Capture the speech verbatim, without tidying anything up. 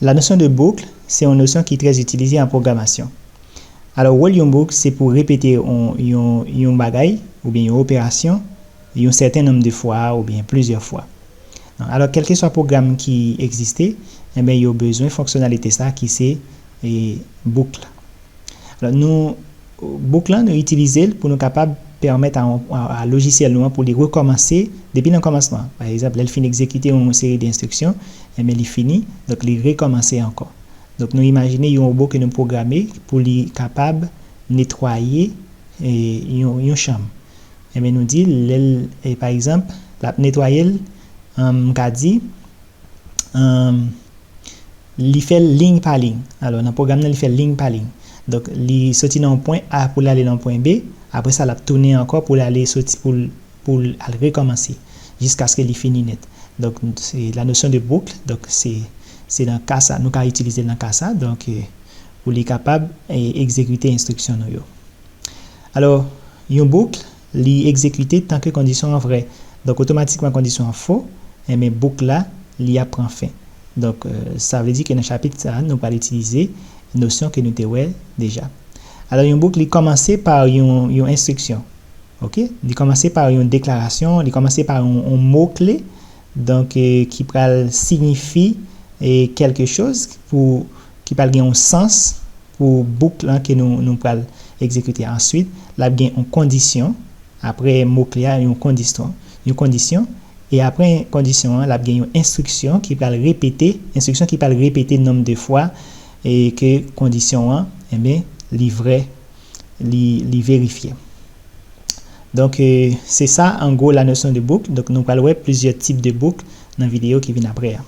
La notion de boucle, se yon nosyon ki trè itilize an pwogramasyon. Alò, wòl yon boucle, se pou repete yon, yon, yon bagay, oubyen yon operasyon, yon sèten nonb de fwa, oubyen plizyè fwa. Alò, kèlkeswa pwogram ki egziste, enben, yo bezwen fonksyonalite sa ki se, e, boucle. Alò, nou, boucle la, nou itilize l pou nou kapab pèmèt a, a, a lojisyèl nou an pou li rekòmanse depi nan kòmansman. Pa egzanp, lè l fin egzekite yon seri de enstriksyon, enben, li fini, donk li rekòmanse ankò. Donk, nou imajine yon wobo ke nou pwograme pou li kapab netwaye, e, yon, yon chanm. Enben, nou di, lè l, e, pa egzanp, l ap netwaye l, ann, m ka di, ann, li fè l liy pa liy. Alò, nan pwogram nan, li fè l liy pa liy. Donk, li soti nan yon pwen A pou l ale nan yon pwen B. Apre sa, l ap tounen ankò pou l ale soti, pou l, pou l al rekòmanse jiskaske li fini nèt. Donk, se la notion de boucle. Donk, se, se nan ka sa, nou ka itilize l nan ka sa. Donk, e, pou li kapab, e, egzekite enstriksyon nou yo. Alò, yon boucle, li egzekite tanke kondisyon an vrè. Donk, otomatikman, kondisyon an fo, enben, boucle la, li ap pran fen. Donk, e, sa vle di ke nan chapit sa a, nou pral itilize nosyon ke nou te wè deja. Alò, yon boucle, li kòmanse pa yon, yon enstriksyon. Oke? Li kòmanse pa yon deklarasyon, li kòmanse pa yon, yon mo kle, donk, e, ki pral siyifi, e, kèlke choz, pou, ki pral gen yon sans pou boucle lan ke nou, nou pral egzekite. Answit, l ap gen yon kondisyon, apre mo kle a, yon kondisyon, yon kondisyon, e apre kondisyon an, l ap gen yon enstriksyon ki pral repete, enstriksyon ki pral repete nonb de fwa, e ke kondisyon an, enben, li vrè, li, li verifye. Donk, e, se sa, an gwo, la notion de boucle. Donk, nou pral wè plizyè tip de boucle nan videyo ki vin apre a.